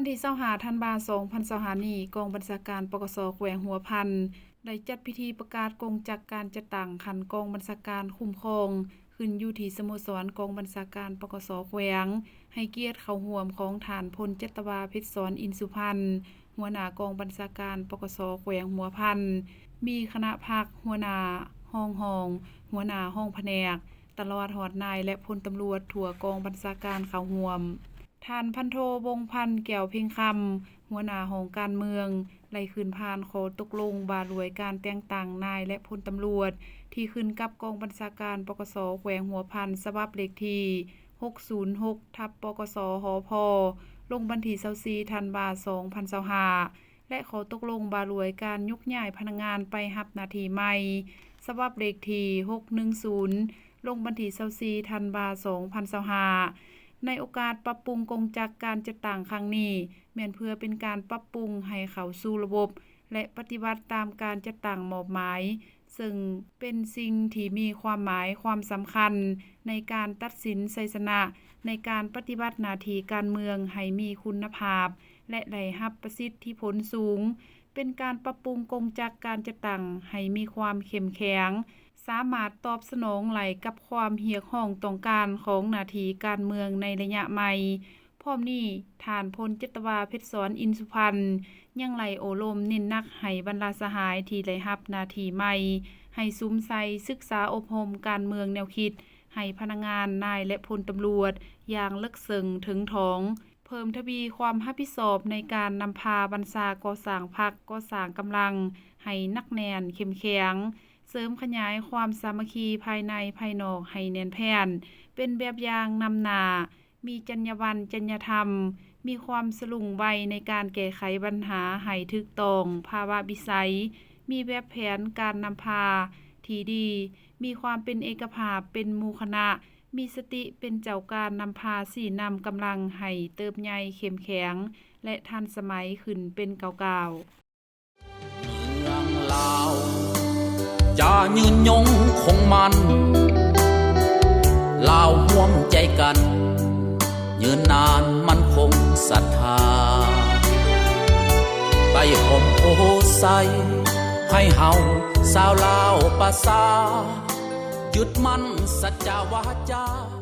ວັນທີຊາວຫ້າ ທັນວາ ສອງພັນຊາວຫ້ານີ້, ກອງບັນຊາການ ປກສ ແຂວງຫົວພັນ ໄດ້ຈັດພິທີປະກາດກົງຈັກການຈັດຕັ້ງຂັ້ນກອງບັນຊາການຄຸ້ມຄອງ ຂຶ້ນຢູ່ທີ່ສະໂມສອນກອງບັນຊາການ ປກສ ແຂວງ, ໃຫ້ກຽດເຂົ້າຮ່ວມຂອງທ່ານ ພົນຈັດຕະວາ ເພັດສອນ ອິນສຸພັນ ຫົວໜ້າກອງບັນຊາການ ປກສ ແຂວງຫົວພັນ, ມີຄະນະພັກ, ຫົວໜ້າຫ້ອງຫ້ອງ, ຫົວໜ້າຫ້ອງພະແນກ, ຕະຫຼອດຮອດນາຍ ແລະ ພົນຕຳຫຼວດທົ່ວກອງບັນຊາການເຂົ້າຮ່ວມ. ທ່ານ ພັນໂທ ວົງພັນ ແກ້ວເພັງຄຳ ຫົວໜ້າຫ້ອງການເມືອງ ໄດ້ຂຶ້ນຜ່ານຂໍ້ຕົກລົງວ່າດ້ວຍການແຕ່ງຕັ້ງນາຍ ແລະ ພົນຕຳຫຼວດ ທີ່ຂຶ້ນກັບກອງບັນຊາການ ປກສ ແຂວງຫົວພັນ ສະບັບເລກທີ ຫົກສູນຫົກ ທັບ ປກສ ຫພ ລົງວັນທີຊາວສີ່ ທັນວາ ສອງພັນຊາວຫ້າ ແລະ ຂໍ້ຕົກລົງວ່າດ້ວຍການຍົກຍ້າຍພະນັກງານໄປຮັບໜ້າທີ່ໃໝ່ ສະບັບເລກທີ ຫົກໜຶ່ງສູນ ລົງວັນທີຊາວສີ່ ທັນວາ ສອງພັນຊາວຫ້າ. ໃນໂອກາດປັບປຸງກົງຈັກການຈັດຕັ້ງຄັ້ງນີ້ ແມ່ນເພື່ອເປັນການປັບປຸງໃຫ້ເຂົ້າສູ່ລະບົບ ແລະ ປະຕິບັດຕາມການຈັດຕັ້ງມອບໝາຍ, ເຊິ່ງເປັນສິ່ງທີ່ມີຄວາມໝາຍຄວາມສຳຄັນໃນການຕັດສິນໄຊຊະນະໃນການປະຕິບັດໜ້າທີ່ການເມືອງໃຫ້ມີຄຸນນະພາບ ແລະ ໄດ້ຮັບປະສິດທິຜົນສູງ, ເປັນການປັບປຸງກົງຈັກການຈັດຕັ້ງໃຫ້ມີຄວາມເຂັ້ມແຂງ, ສາມາດຕອບສະໜອງໄດ້ກັບຄວາມຮຽກຮ້ອງຕ້ອງການຂອງໜ້າທີ່ການເມືອງໃນໄລຍະໃໝ່. ພ້ອມນີ້, ທ່ານ ພົນຈັດຕະວາ ເພັດສອນ ອິນສຸພັນ ຍັງໄດ້ໂອ້ລົມເນັ້ນໜັກໃຫ້ບັນດາສະຫາຍທີ່ໄດ້ຮັບໜ້າທີ່ໃໝ່ ໃຫ້ສຸມໃສ່ສຶກສາອົບຮົມການເມືອງແນວຄິດ ໃຫ້ພະນັກງານ, ນາຍ ແລະ ພົນຕຳຫຼວດ ຢ່າງເລິກເຊິ່ງເຖິງຖອງ, ເພີ່ມທະວີຄວາມຮັບຜິດຊອບໃນການນຳພາບັນຊາກໍ່ສ້າງພັກ, ກໍ່ສ້າງກຳລັງໃຫ້ໜັກແໜ້ນເຂັ້ມແຂງ, ເສີມຂະຫຍາຍຄວາມສາມັກຄີພາຍໃນພາຍນອກໃຫ້ແໜ້ນແຟ້ນ, ເປັນແບບຢ່າງນຳໜ້າ, ມີຈັນຍາບັນ, ຈັນຍາທຳ, ມີຄວາມສະຫຼຸງໄວໃນການແກ້ໄຂບັນຫາໃຫ້ຖືກຕ້ອງພາວະວິໄສ, ມີແບບແຜນການນຳພາທີ່ດີ, ມີຄວາມເປັນເອກະພາບ, ເປັນໝູ່ຄະນະ, ມີສະຕິເປັນເຈົ້າການນຳພາຊີ້ນຳກຳລັງໃຫ້ເຕີບໃຫຍ່ເຂັ້ມແຂງ ແລະ ທັນສະໄໝຂຶ້ນເປັນກ້າວໆ. ເມືອງລາວຈະຍືນຍົງຄົງໝັ້ນ, ລາວຮ່ວມໃຈກັນ ຍືນນານໝັ້ນຄົງສັດທາ. ໃຕ້ຮົ່ມໂພໄຊ ໃຫ້ເຮົາຊາວລາວປະຊາ ຍຶດໝັ້ນສັດຈະວາຈາ.